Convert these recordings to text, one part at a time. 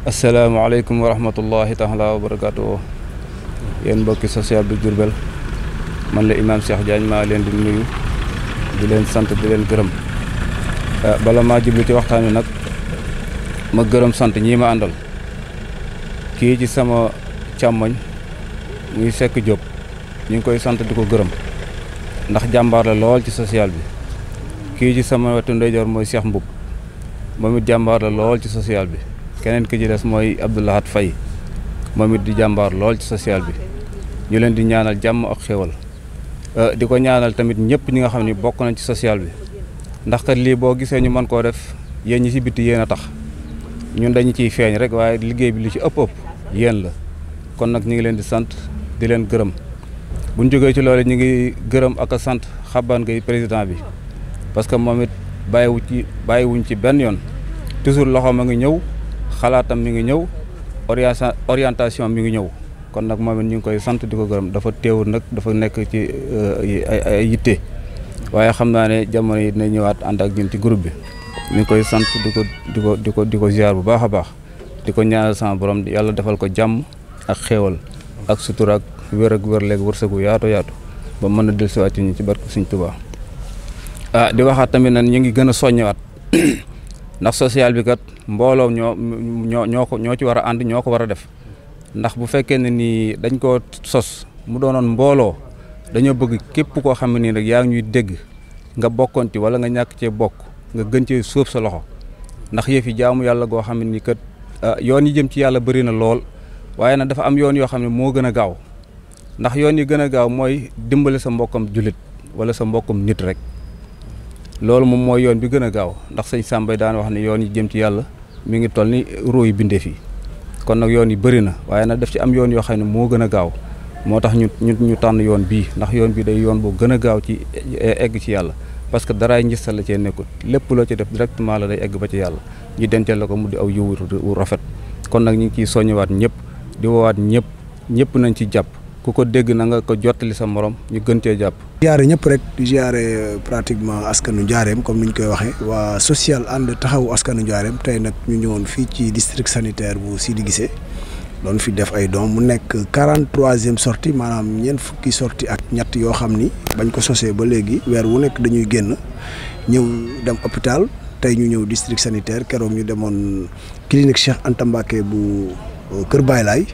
asalaamaaleykum wa rahmatullahi taala wa barakaatu. Yéen mbokki social bu Diourbel man la Imam Cheikh Diagne maa leen di nuyu di leen sant di leen gërëm bala maa jublu ci waxtaan wi nag ma gërëm sant ñii ma àndal kii ci sama càmmoñ muy Seck Diop ñu ngi koy sant di ko gërëm ndax jàmbaar la lool ci social bi. kii ci sama wetu ndeyjoor mooy Cheikh Mboub moom it jàmbaar la lool ci social bi. keneen ki ci des mooy Abdoulahat Faye moom it di jàmbaar lool ci social bi ñu leen di ñaanal jàmm ak xéwal di ko ñaanal tamit ñëpp ñi nga xam ne bokk nañ ci social bi ndax kat lii boo gisee ñu mën koo def yéen ñi ci bitti yéen a tax ñun dañu ciy feeñ rek waaye liggéey bi li ci ëpp yéen la kon nag ñu ngi leen di sant di leen gërëm bu ñu jógee ci loolu ñu ngi gërëm ak a sant Xabaan Gay président bi parce que moom it bàyyiwuñ ci benn yoon toujours loxo ma ngi ñëw xalaatam mi ngi ñëw orientation mi ngi ñëw kon nag moom it ñu ngi koy sant di ko gërëm dafa teewul nag dafa nekk ci ay yitte waaye xam naa ne jamono yi dina ñëwaat ànd ak ñun ci groupe bi ñu ngi koy sant di ko ziar bu baax a baax di ko ñaanal sama borom yàlla defal ko jàmm ak xéewal ak sutura ak wér léegi wërsëgu yaatu ba mën a dellusiwaat ci ñi ci barke Sëñ Tuubaa di waxaat tamit nag ñu ngi gën a soññewaat ndax social bi kat mbooloo ñoo ci war a ànd ñoo ko war a def ndax bu fekkee ne nii dañ koo sos mu doonoon mbooloo dañoo bëgg képp koo xam ne nii rek yaa ngi ñuy dégg nga bokkoon ci wala nga ñàkk cee bokk nga gën cee sóob sa loxo ndax yëf yi jaamu yàlla goo xam ne nii kat yoon yi jëm ci yàlla bëri na lool waaye nag dafa am yoon yoo xam ne moo gën a gaaw ndax yoon yi gën a gaaw mooy dimbali sa mbokkam jullit wala sa mbokkam nit rek. loolu moom mooy yoon bi gën a gaaw ndax sëñ Sambay daan wax ne yoon yi jëm ci yàlla mi ngi toll ni ruu yi bindee fii kon nag yoon yi bëri na waaye nag daf ci am yoon yoo xam ne moo gën a gaaw moo tax ñu tànn yoon bii ndax yoon bi day yoon boo gën a gaaw ci egg ci yàlla parce que daraay njëstal la cee nekkul lépp loo ci def directement la day egg ba ci yàlla ñu dencal la ko mu di aw yiw wu rafet kon nag ñu ngi ciy soññewaat ñëpp di woowaat ñëpp nañ ci jàpp ku ko dégg na nga ko jottali sa morom ñu gën cee jàpp. ziare ñëpp rek di ziare pratiquement askanu Njaareem comme ni ñu koy waxee waa social ànd taxawu askanu Njaareem tey nag ñu ñëwoon fii ci district sanitaire bu Sidi Guissé doon fi def ay dons mu nekk 43e sortie maanaam ñeent fukki sortie ak ñett yoo xam ni bañ ko sosee ba léegi weer wu nekk dañuy génn ñëw dem hôpital tey ñu ñëw district sanitaire keroog ñu demoon clinique Cheikh Anta Mbacké bu Kër Baye Laay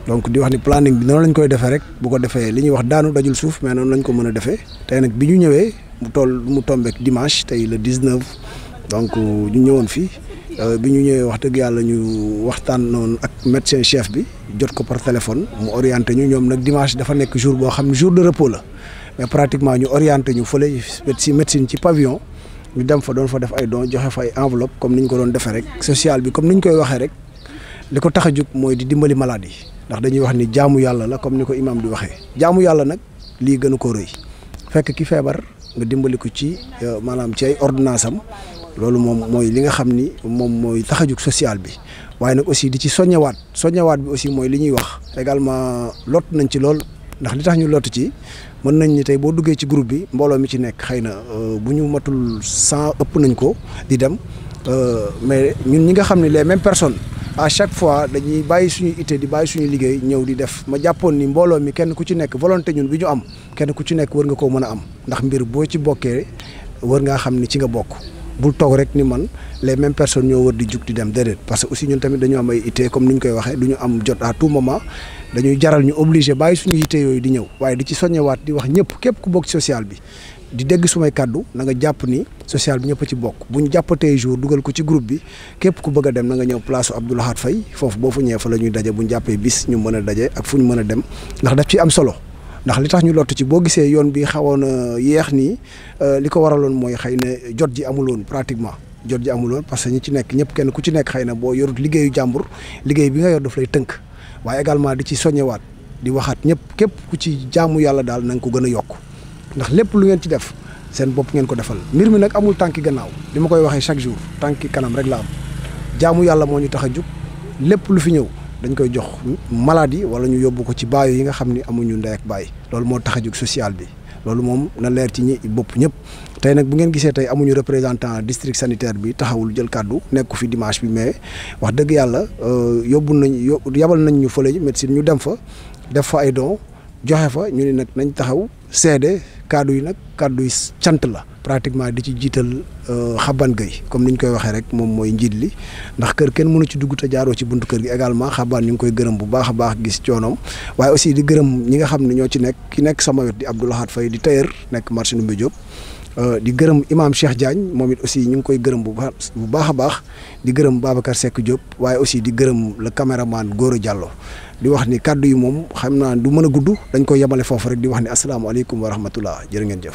donc di wax ni planning bi noonu lañ koy defee rek bu ko defee li ñuy wax daanu dajul suuf mais noonu lañ ko mën a defee tey nag bi ñu ñëwee mu tombeek dimanche tey le 19 donc ñu ñëwoon fii bi ñu ñëwee wax dëgg yàlla ñu waxtaan noonu ak médecin chef bi jot ko par téléphone mu orienté ñu ñoom nag dimanche dafa nekk jour boo xam ne jour de repos la mais pratiquement ñu orienté ñu fële si médecine ci pavillon ñu dem fa doon fa def ay dons joxe fa ay enveloppe comme ni ñu ko doon defee rek social bi comme ni ñu koy waxee rek li ko tax a jóg mooy di dimbali malade yi ndax dañuy wax ni jaamu yàlla la comme ni ko imam di waxee jaamu yàlla nag lii gën a ko rëy fekk ki feebar nga dimbali ko ci maanaam ci ay ordonnance am loolu moom mooy li nga xam ni moom mooy tax a jóg social bi waaye nag aussi di ci soññewaat bi aussi mooy li ñuy wax également lot nañ ci lool ndax li tax ñu lot ci mën nañ ni tey boo duggee ci groupe bi mbooloo mi ci nekk xëy na bu ñu matul 100 ëpp nañ ko di dem mais ñun ñi nga xam ne les mêmes personnes à chaque fois dañuy bàyyi suñu ité di bàyyi suñu liggéey ñëw di def ma jàppoon ni mbooloo mi kenn ku ci nekk volonté ñun bi ñu am kenn ku ci nekk war nga koo mën a am ndax mbir boo ci bokkee war ngaa xam ni ci nga bokk bul toog rek ni man les mêmes personnes ñoo war di jug di dem déedéet parce que aussi ñun tamit dañu am ay ité comme ni ñu koy waxee du ñu am jot à tout moment dañuy jaral ñu obligé bàyyi suñu ité yooyu di ñëw waaye di ci soññewaat di wax ñëpp képp ku bokk ci social bi di dégg sumay kàddu na nga jàpp ni social bi ñëpp a ci bokk bu ñu jàppatee jour dugal ko ci groupe bi képp ku bëgg a dem na nga ñëw place Abdoulahat Faye foofu boo fu ñëwee fa la ñuy daje bu ñu jàppee bis ñu mën a daje ak fu ñu mën a dem ndax daf ci am solo ndax li tax ñu lott ci boo gisee yoon bi xawoon a yeex nii li ko waraloon mooy xëy na jot ji amuloon pratiquement jot ji amuloon parce que ñi ci nekk ñëpp kenn ku ci nekk xëy na boo yorut liggéeyu jàmbur liggéey bi nga yor daf lay tënk waaye également di ci soññewaat di waxaat ñëpp képp ku ci jaamu yàlla daal na nga ko gën a yokk ndax lépp lu ngeen ci def seen bopp ngeen ko defal mbir mi nag amul tànki gannaaw li ma koy waxee chaque jour tànki kanam rek la am jaamu yàlla moo ñu tax a jug lépp lu fi ñëw dañ koy jox maladie wala ñu yóbbu ko ci baayo yi nga xam ni amuñu ndey ak baay loolu moo tax a jug social bi loolu moom na leer ci ñi bopp ñëpp. tey nag bu ngeen gisee tey amuñu représentant district sanitaire bi taxawul jël kàddu nekku fi dimanche bi mais wax dëgg yàlla yabal nañ ñu fële médecine ñu dem fa def fa ay dons joxe fa ñu ne nag nañ taxaw seede kàddu yi nag kàddu yi cant la pratiquement di ci jiital Xaban Gueye comme ni ñu koy waxee rek moom mooy njiit li ndax kër kenn mënu ci dugg te jaaroo ci buntu kër gi également Xaban ñu ngi koy gërëm bu baax a baax gis coonoom waaye aussi di gërëm ñi nga xam ne ñoo ci nekk ki nekk sama wet di Abdoulahat Faye di tailleur nekk marché Ndoumbé Diop di gërëm imam Cheikh Diagne moom it aussi ñu ngi koy gërëm bu baax a baax di gërëm Babacar Seck Diop waaye aussi di gërëm le caméraman Goro Diallo di wax ni kàddu yi moom xam naa du mën a gudd dañ koy yemale foofu rek di wax ni asalaamaaleykum wa rahmatullah jërë ngeen jëf.